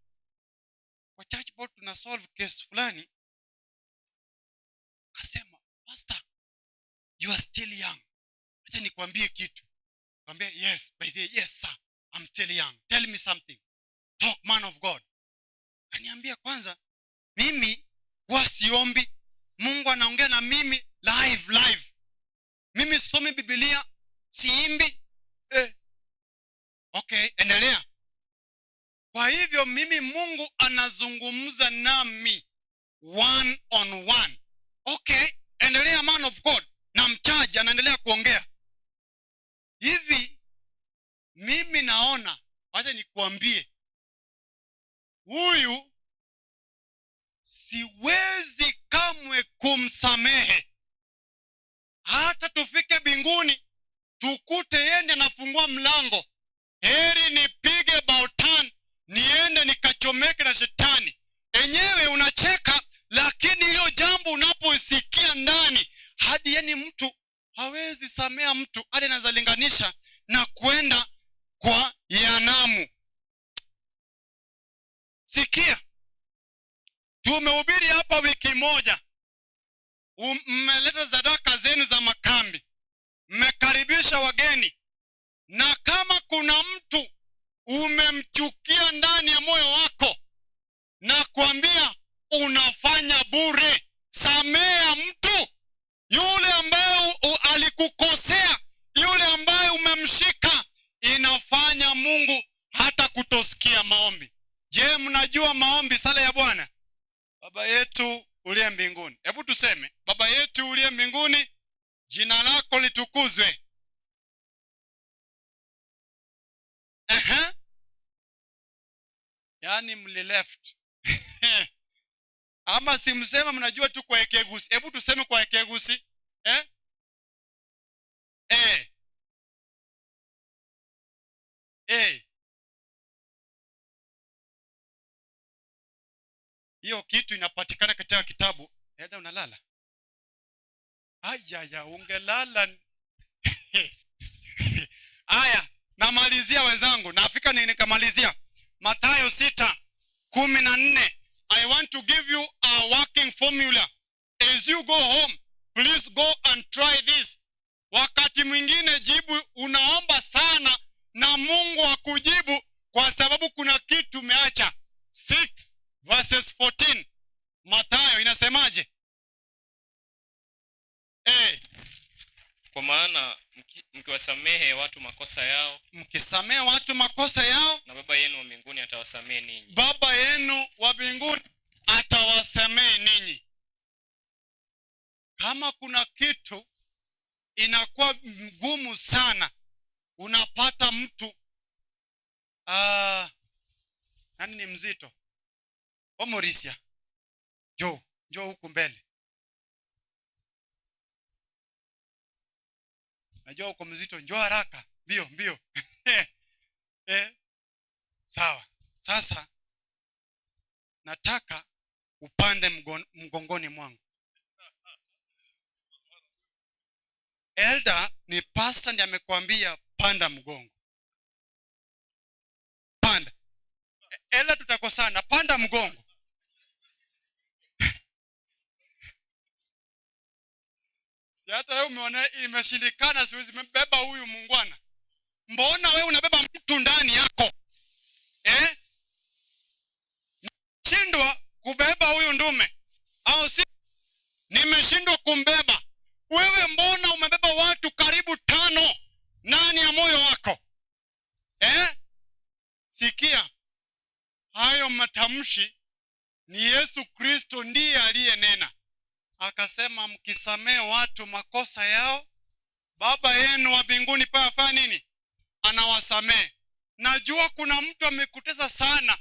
Kwa church board tuna solve case fulani, akasema, "Pastor, you are still young. Acha nikwambie kitu." Kwambia, "Yes, by the yes sir, I'm still young. Tell me something. Talk, man of God." Kaniambia, "Kwanza mimi huwa siombi. Mungu anaongea na mimi live live. Mimi sisomi Biblia, siimbi." "Eh. Okay, endelea." "Kwa hivyo mimi Mungu anazungumza nami one on one." "Okay, endelea, man of God." Na mchaji anaendelea kuongea. "Hivi mimi naona, wacha nikuambie, huyu siwezi kamwe kumsamehe. Hata tufike mbinguni tukute yeye ndiye anafungua mlango, heri nipige bautan niende nikachomeke na shetani." Enyewe unacheka, lakini hiyo jambo unaposikia ndani, hadi yani mtu hawezi samea mtu, hadi anaweza linganisha na kwenda kwa Yanamu. Sikia, tumehubiri hapa wiki moja, mmeleta sadaka zenu za makambi, mmekaribisha wageni, na kama kuna mtu umemchukia ndani ya moyo wako, na kuambia unafanya bure. Samea mtu yule ambaye alikukosea, yule ambaye umemshika, inafanya Mungu hata kutosikia maombi. Je, mnajua maombi, sala ya Bwana? Baba yetu uliye mbinguni. Hebu tuseme, Baba yetu uliye mbinguni, jina lako litukuzwe. Aha. Yaani mli left. Ama simsema mnajua tu kwa Ekegusi. Hebu tuseme kwa Ekegusi. Eh? Eh. Eh. Hiyo kitu inapatikana katika kitabu. Eda, unalala? Aya, ungelala. Aya, namalizia wenzangu. Nafika ni nikamalizia. Mathayo 6:14. I want to give you a working formula. As you go home, please go and try this. Wakati mwingine jibu unaomba sana na Mungu akujibu kwa sababu kuna kitu umeacha. 6 verses 14. Mathayo inasemaje? Kwa maana mkiwasamehe watu makosa yao, mkisamehe watu makosa yao, na Baba yenu wa mbinguni atawasamehe ninyi. Baba yenu wa mbinguni atawasamehe ninyi. Kama kuna kitu inakuwa mgumu sana Unapata mtu, nani ni mzito? Omorisia, njoo, njoo huku mbele. Najua uko mzito, njoo haraka, mbio mbio. Sawa. Sasa nataka upande mgongoni mwangu. Elder ni pastor ndiye amekwambia panda mgongo. Panda. Elder tutakosana, panda mgongo. Si hata wewe umeona imeshindikana, siwezi mbeba huyu muungwana. Mbona wewe unabeba mtu ndani yako? Shindwa kubeba huyu ndume. Au si nimeshindwa kumbeba. Wewe mbona umebeba watu karibu 5 ndani ya moyo wako? Sikia. Hayo matamshi ni Yesu Kristo ndiye aliyenena. Akasema mkisamee watu makosa yao, Baba yenu wa mbinguni pia afanya nini? Anawasamee. Najua kuna mtu amekutesa sana.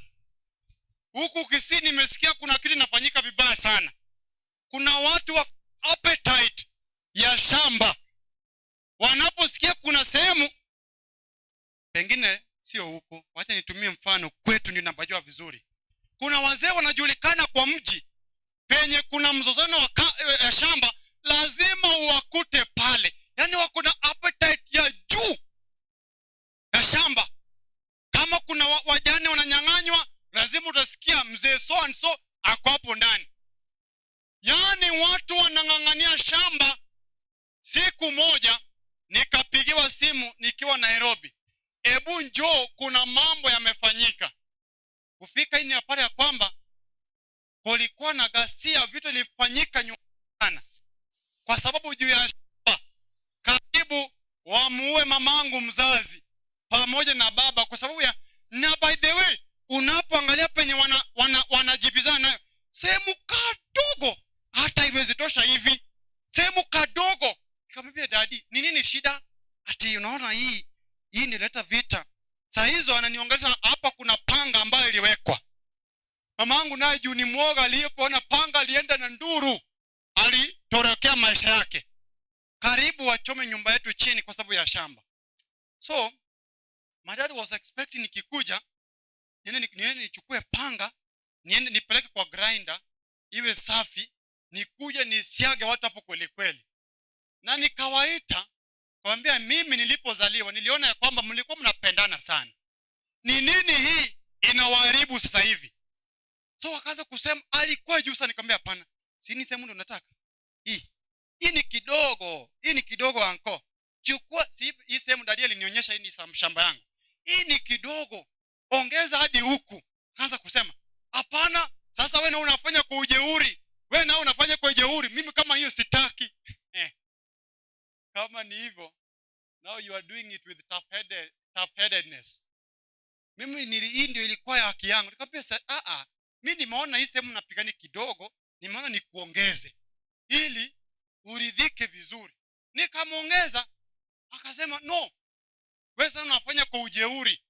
Huku Kisii nimesikia kuna kitu inafanyika vibaya sana. Kuna watu wa appetite ya shamba. Wanaposikia kuna sehemu, pengine sio huko, wacha nitumie mfano kwetu ndio napajua vizuri. Kuna wazee wanajulikana kwa mji, penye kuna mzozano wa ya shamba lazima uwakute pale. Yaani wako na appetite ya juu ya shamba. Kama kuna wajane wananyang'anywa, lazima utasikia mzee so and so ako hapo ndani. Yaani watu wanang'ang'ania shamba. Siku moja nikapigiwa simu nikiwa Nairobi. Ebu njoo, kuna mambo yamefanyika. Kufika hii ni habari ya kwamba kulikuwa na ghasia, vitu vilifanyika nyumbani. Kwa sababu juu ya shamba karibu wamuue mamangu mzazi pamoja na baba kwa sababu ya, na by the way unapoangalia penye wanajibizana nayo sehemu kadogo hata iwezi tosha hivi, sehemu kadogo. Nikamwambia daddy, ni nini shida? Ati unaona hii inaleta vita. Saa hizo ananiongelesha hapa kuna panga ambayo iliwekwa. Mamangu naye juu ni mwoga, alipoona panga alienda na nduru, alitorokea maisha yake. Karibu wachome nyumba yetu chini kwa sababu ya shamba. So my dad was expecting nikikuja niende nichukue panga, niende nipeleke kwa grinder iwe safi, nikuje nisiage watu hapo kweli kweli. Na nikawaita, nikamwambia mimi nilipozaliwa niliona ya kwamba mlikuwa mnapendana sana. Ni nini hii inawaharibu sasa hivi? So wakaanza kusema alikuwa juu sana. Nikamwambia hapana, si ni sehemu ndo nataka. Hii. Hii ni kidogo. Hii ni kidogo anko. Chukua, si hii sehemu dadi alinionyesha hii ni shamba yangu. Hii ni kidogo. Ongeza hadi huku. Kaanza kusema hapana, sasa wewe na unafanya kwa ujeuri. Wewe na unafanya kwa ujeuri. Mimi kama hiyo sitaki. Kama ni hivyo, now you are doing it with tough-headedness. Mimi hii ndio ilikuwa ya haki yangu. Nikamwambia sasa, mimi nimeona hii sehemu napigani kidogo, nimeona nikuongeze ili uridhike vizuri. Nikamwongeza, akasema no, wewe sasa unafanya kwa ujeuri.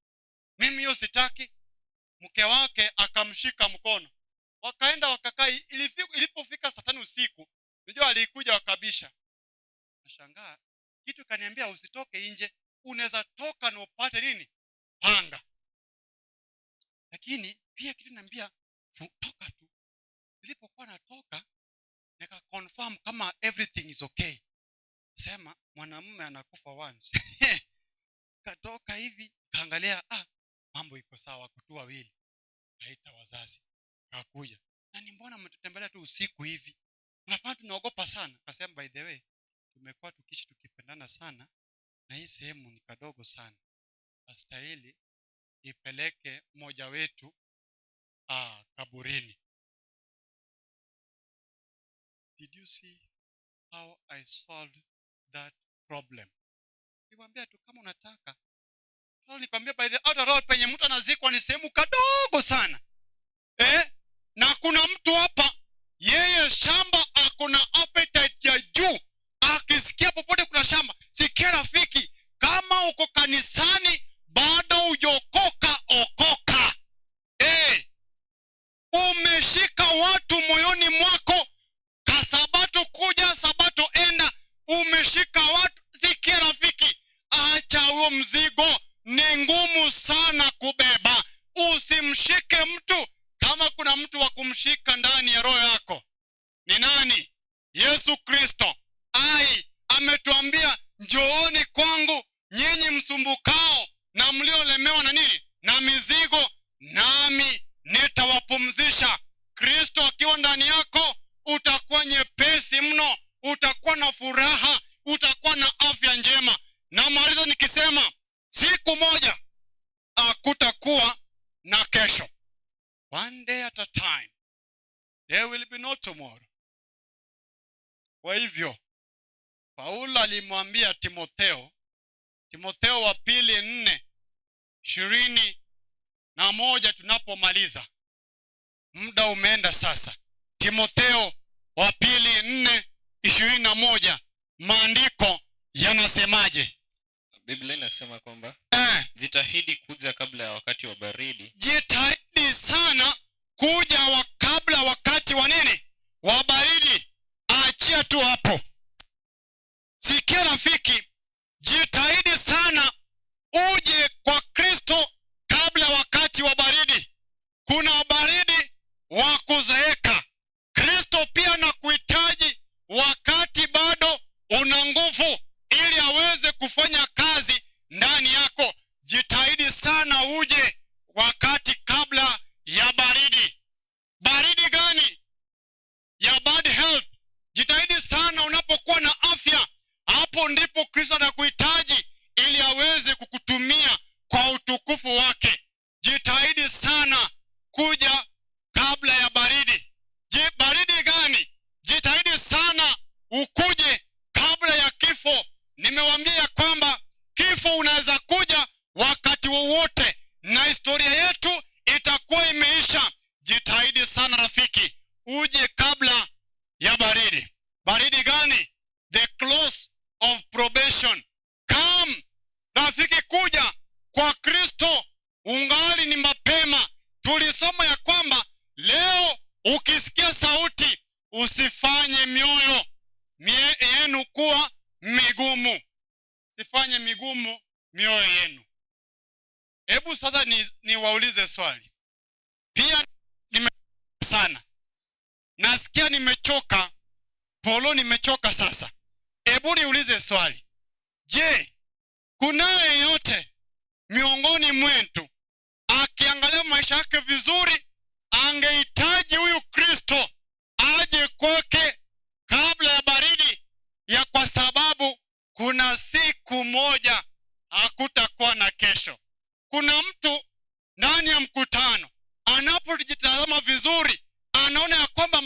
Mimi hiyo sitaki. Mke wake akamshika mkono. Wakaenda wakakaa. Ilipofika saa 5 usiku, unajua alikuja wakabisha. Nashangaa, kitu kaniambia usitoke nje, unaweza toka na upate nini? Panga. Lakini pia kitu niambia toka tu. Nilipokuwa natoka nika confirm kama everything is okay. Sema mwanamume anakufa once. Katoka hivi kaangalia, mambo iko sawa, wako wawili. Kaita wazazi. Kakuja. Na ni mbona mmetutembelea tu usiku hivi? Mnafanya tunaogopa sana. Akasema by the way, tumekuwa tukiishi tukipendana sana na hii sehemu ni kadogo sana. Astahili ipeleke mmoja wetu kaburini. Did you see how I solved that problem? Nikwambia tu kama unataka. Sasa nikwambia by the outer road penye mtu anazikwa ni sehemu kadogo sana. Na kuna mtu hapa yeye shamba ako na appetite ya juu. Akisikia popote kuna shamba, sikia rafiki, kama Kama uko kanisani bado hujaokoka, okoka. Hey, umeshika watu moyoni mwako, kasabato kuja sabato enda, umeshika watu. Sikia rafiki, acha huo mzigo, ni ngumu sana kubeba. Usimshike mtu. Kama kuna mtu wa kumshika ndani ya roho yako ni nani? Yesu Kristo. Ai, ametuambia, "Njooni kwangu nyinyi msumbukao na mliolemewa na nini? Na mizigo, nami nitawapumzisha." Kristo akiwa ndani yako utakuwa nyepesi mno, utakuwa na furaha, utakuwa na afya njema. Namaliza nikisema siku moja hakutakuwa na kesho. One day at a time, there will be no tomorrow. Kwa hivyo Paulo alimwambia Timotheo, Timotheo wa pili 4:21, tunapomaliza, muda umeenda sasa. Timotheo wa pili 4:21, maandiko yanasemaje? Biblia inasema kwamba jitahidi kuja kabla ya wakati wa baridi. Jitahidi sana kuja kabla wakati wa nini? Wa baridi. Achia tu hapo. Sikia rafiki, jitahidi sana uje kwa Kristo kabla wakati wa baridi. Kuna baridi wa kuzeeka. Kristo pia anakuhitaji wakati bado una nguvu, ili aweze kufanya kazi ndani yako. Jitahidi sana uje wakati kabla ya baridi. Baridi gani? Ya bad health. Jitahidi sana unapokuwa na afya, hapo ndipo Kristo anakuhitaji ili aweze kukutumia kwa utukufu wake. Jitahidi sana kuja kabla ya baridi. Je, baridi gani? Jitahidi sana ukuje kabla ya kifo. Nimewambia ya kwamba kifo unaweza kuja wakati wowote na historia yetu itakuwa imeisha. Jitahidi sana rafiki, uje kabla ya baridi. Baridi gani? The close of probation. Come rafiki, kuja kwa Kristo ungali ni mapema. Tulisoma ya kwamba leo ukisikia sauti, usifanye mioyo yenu kuwa migumu. Sifanye migumu mioyo yenu. Hebu sasa niwaulize swali pia. Nime sana nasikia nimechoka, polo, nimechoka sasa. Hebu niulize swali. Je, kunaye yeyote miongoni mwetu akiangalia maisha yake vizuri angehitaji huyu Kristo aje kwake kabla ya baridi ya, kwa sababu kuna siku moja hakutakuwa na kesho? Kuna mtu ndani ya mkutano anapojitazama vizuri anaona ya kwamba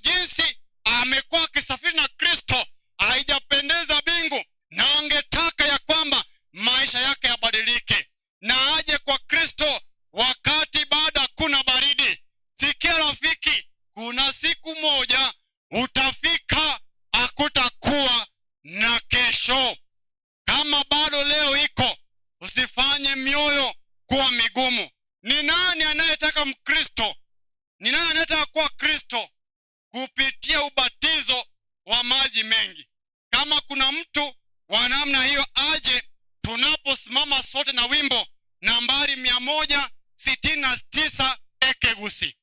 jinsi amekuwa akisafiri na Kristo haijapendeza mbingu, na angetaka ya kwamba maisha yake yabadilike na aje kwa Kristo wakati bado hakuna baridi. Sikia rafiki, kuna siku moja utafika, hakutakuwa na kesho. Kama bado leo iko, usifanye mioyo kuwa migumu. Ni nani anayetaka Mkristo? Ni nani anayetaka kuwa Kristo kupitia ubatizo wa maji mengi? Kama kuna mtu wa namna hiyo aje tunaposimama sote na wimbo nambari 169 Ekegusi.